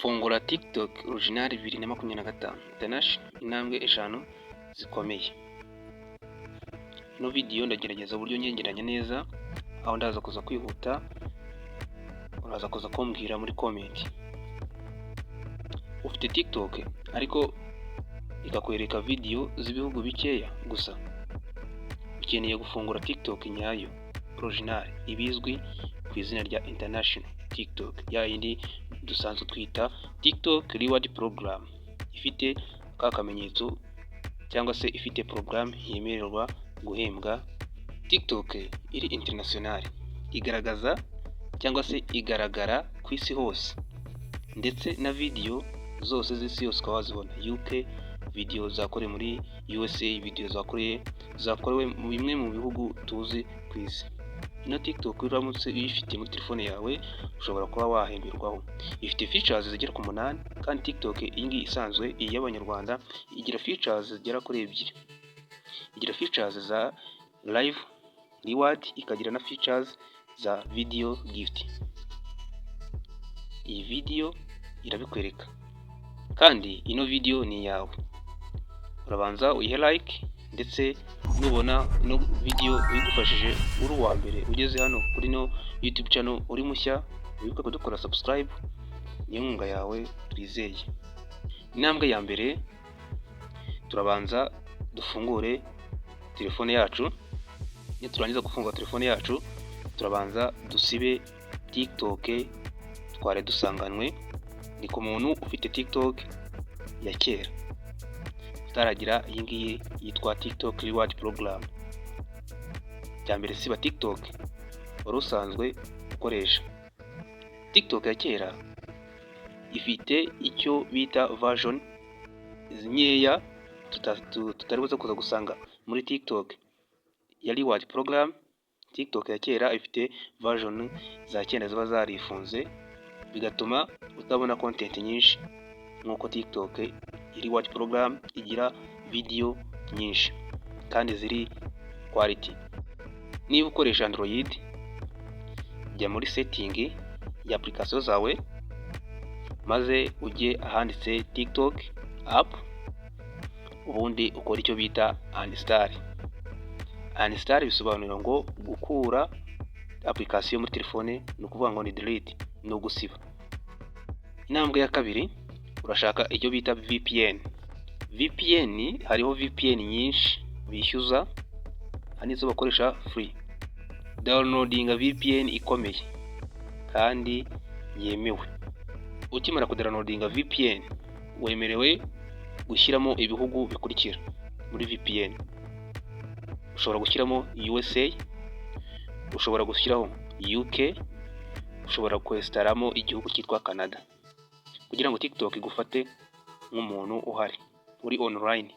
Fungura TikTok original 2025 International, intambwe eshanu zikomeye. Ino video ndagerageza uburyo nyegeranya neza, aho ndaza kuza kwihuta, uraza kuza kumbwira muri comment. Ufite TikTok ariko ikakwereka video z'ibihugu bikeya gusa? Ukeneye gufungura TikTok nyayo original, ibizwi ku izina rya International TikTok, ya yindi dusanzwe twita TikTok Reward Program, ifite ka kamenyetso cyangwa se ifite porogaramu yemererwa guhembwa. TikTok iri international igaragaza cyangwa se igaragara ku isi hose, ndetse na video zose z'isi yose ukaba wazibona: UK, video zakorewe muri USA, video zakorewe mu bimwe mu bihugu tuzi ku isi. Ino TikTok uramutse uyifite muri telefone yawe, ushobora kuba wahemberwaho. Ifite features zigera ku munani, kandi TikTok iyi ngiyi isanzwe, iyi y'Abanyarwanda, igira features zigera kuri ebyiri: igira features za live reward, ikagira na features za video gift. Iyi video irabikwereka, kandi ino video ni iyawe. Urabanza uyihe like, ndetse nubona ino video igufashije, uri uwa mbere ugeze hano kuri no YouTube channel, uri mushya, wibuke kudukora subscribe, niyo nkunga yawe twizeye. Intambwe ya mbere, turabanza dufungure telefone yacu. Niturangiza gufungura telefone yacu, turabanza dusibe TikTok twari dusanganywe. Ni ku muntu ufite TikTok ya kera utaragira iyi ngiyi yitwa TikTok Reward Program. Cya mbere, siba TikTok wari usanzwe ukoresha. TikTok ya kera ifite icyo bita version nkeya tutari buze kuza gusanga muri TikTok ya reward program. TikTok ya kera ifite version za kera ziba zarifunze, bigatuma utabona content nyinshi nk'uko TikTok reward program igira video nyinshi kandi ziri quality. Niba ukoresha Android, jya muri setting ya application zawe, maze ujye ahanditse TikTok app, ubundi ukora icyo bita uninstall. Uninstall bisobanura ngo gukura application muri telefone, ni ukuvuga ngo ni delete, ni ugusiba. Intambwe ya kabiri, urashaka icyo bita VPN. VPN, hariho VPN nyinshi bishyuza, hari n'izo bakoresha free. Downloadinga VPN ikomeye kandi yemewe. Ukimara kudownloadinga VPN, wemerewe gushyiramo ibihugu bikurikira muri VPN: ushobora gushyiramo USA, ushobora gushyiraho UK, ushobora kwesitaramo igihugu cyitwa Canada, kugira ngo TikTok igufate nk'umuntu uhari uri online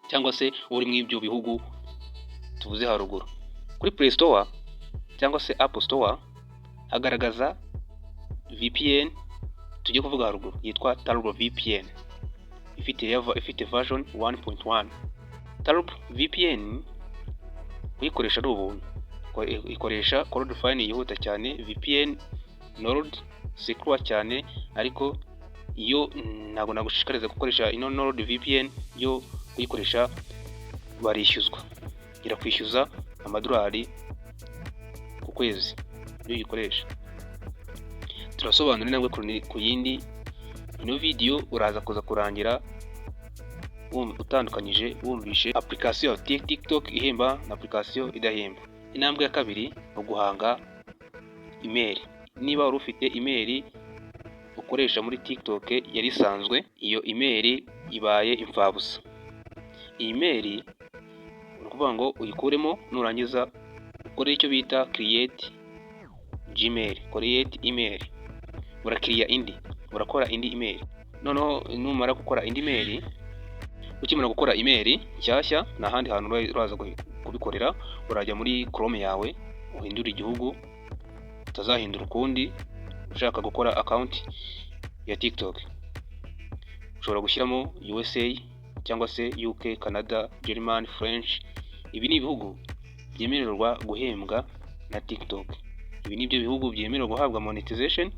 cyangwa se uri muri ibyo bihugu tuvuze haruguru. Kuri Play Store cyangwa se App Store hagaragaza VPN tujye kuvuga haruguru yitwa Turbo VPN, ifite version 1.1. Turbo VPN kuyikoresha ari ubuntu, ikoresha CloudFlare yihuta cyane, VPN Nord secure cyane. Ariko iyo ntabwo nagushishikariza gukoresha ino Nord VPN, yo kuyikoresha barishyuzwa, irakwishyuza amadolari ku kwezi iyo uyikoresha. Turasobanura intambwe ku yindi. Ino video uraza kuza kurangira utandukanyije, wumvishe application ya TikTok ihemba na application idahemba. Intambwe ya kabiri ni uguhanga email. Niba wari ufite email ukoresha muri TikTok yari isanzwe, iyo email ibaye imfabusa. Iyi email ni ukuvuga ngo uyikuremo, nurangiza ukore icyo bita create Gmail, create email. Urakiriya indi, urakora indi email. Noneho numara gukora indi email, ukimara gukora email nshyashya, nta handi hantu uraza kubikorera. Urajya muri Chrome yawe, uhindure igihugu, utazahindura ukundi ushaka gukora account ya TikTok. Ushobora gushyiramo USA cyangwa se UK, Canada, German, French. Ibi ni ibihugu byemererwa guhembwa na TikTok. Ibi ni byo bihugu byemererwa guhabwa monetization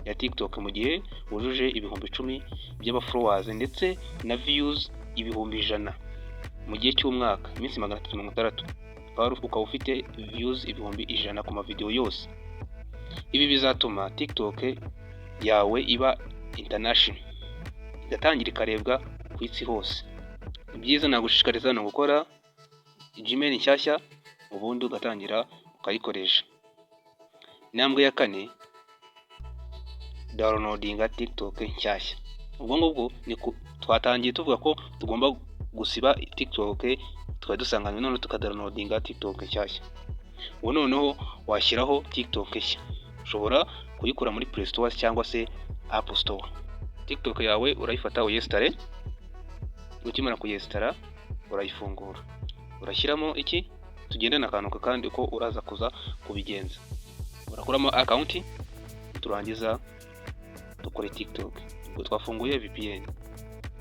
ya TikTok. ya TikTok mu gihe wujuje 10,000 by'aba followers ndetse na views 100,000 mu gihe cy'umwaka, iminsi 360, ukaba ufite views 100,000 ku mavideo yose. Ibi bizatuma TikTok yawe iba international, igatangira ikarebwa ku isi hose. Ibyiza nagushishikariza ni ugukora Gmail nshyashya, ubundi ugatangira ukayikoresha. Intambwe ya kane, downloadinga TikTok nshyashya. Ubwo ngubwo ni twatangiye tuvuga ko tugomba gusiba TikTok twari dusanganywe, none tukadownloadinga TikTok nshyashya. Ubu noneho washyiraho TikTok nshya, ushobora kuyikura muri Play Store cyangwa se App Store. TikTok yawe urayifata uyinstalle. Ukimara kuyinstalla urayifungura, urashyiramo iki? Tugendane akantu kandi uko uraza kuza kubigenza. Urakuramo account, turangiza dukore TikTok. Ubwo twafunguye VPN,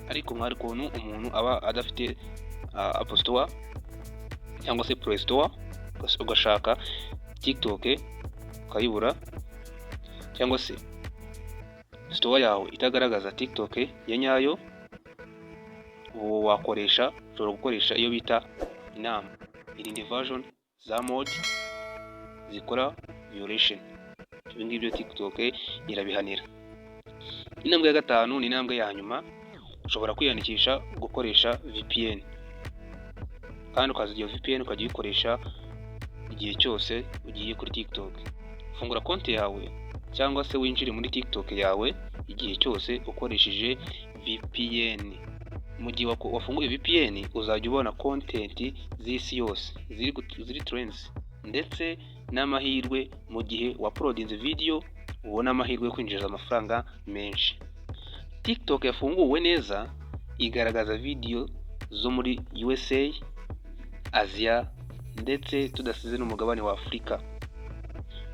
ariko mwari ukuntu umuntu aba adafite App Store cyangwa se Play Store, ugashaka TikTok ukayibura, cyangwa se store yawe itagaragaza TikTok ya nyayo, ubu wakoresha, ushobora gukoresha iyo bita inama. Irinde version za mod zikora violation. Ibi ngibyo TikTok irabihanira. Intambwe ya gatanu ni intambwe ya nyuma. Ushobora kwiyandikisha gukoresha VPN, kandi ukaza iyo VPN ukajya uyikoresha igihe cyose ugiye kuri TikTok. Fungura konti yawe cyangwa se winjire muri TikTok yawe igihe cyose ukoresheje VPN. Mu gihe wafunguye VPN, uzajya ubona content z'isi yose ziri trends, ndetse n'amahirwe mu gihe wauploadinze video ubona amahirwe yo kwinjiza amafaranga menshi. TikTok yafunguwe neza igaragaza video zo muri USA, Aziya, ndetse tudasize n'umugabane wa Afurika.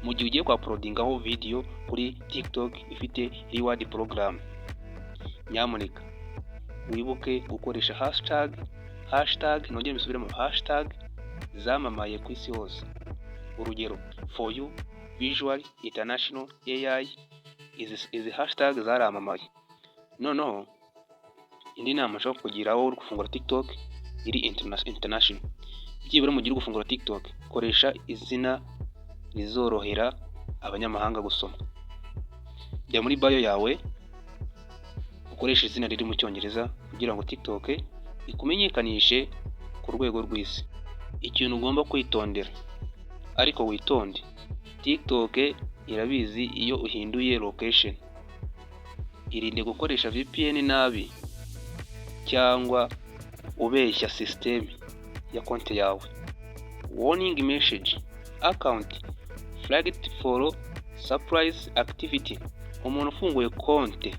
Mu gihe ugiye kwauploadingaho video kuri TikTok ifite reward program, nyamuneka wibuke gukoresha hashtag, hashtag, nongere mbisubiremo, hashtag zamamaye ku isi hose. Urugero: for you, visual, international, AI. Izi hashtag zaramamaye. Noneho indi nama nshobora kugira wowe uri gufungura TikTok iri international, byibura mu gihe uri gufungura TikTok, koresha izina rizorohera abanyamahanga gusoma. Jya muri bio yawe ukoreshe izina riri mu Cyongereza kugira ngo TikTok ikumenyekanishe ku rwego rw'isi. Ikintu ugomba kwitondera, ariko witonde, TikTok irabizi iyo uhinduye location. Irinde gukoresha VPN nabi cyangwa ubeshya system ya konti yawe. Warning message: account flagged for surprise activity. Umuntu ufunguye konti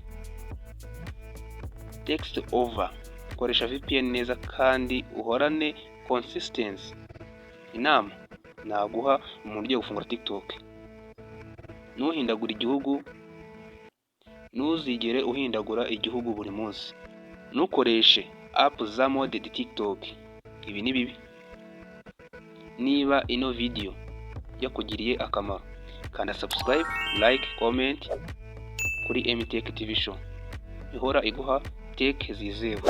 text over. Koresha VPN neza kandi uhorane consistency. Inama naguha umuntu ugiye gufungura TikTok: ntuhindagure igihugu, ntuzigere uhindagura igihugu buri munsi. Ntukoreshe app za modded TikTok, ibi ni bibi. Niba ino video yakugiriye akamaro, kanda subscribe, like, comment kuri MTech TV Show ihora iguha tech zizewe.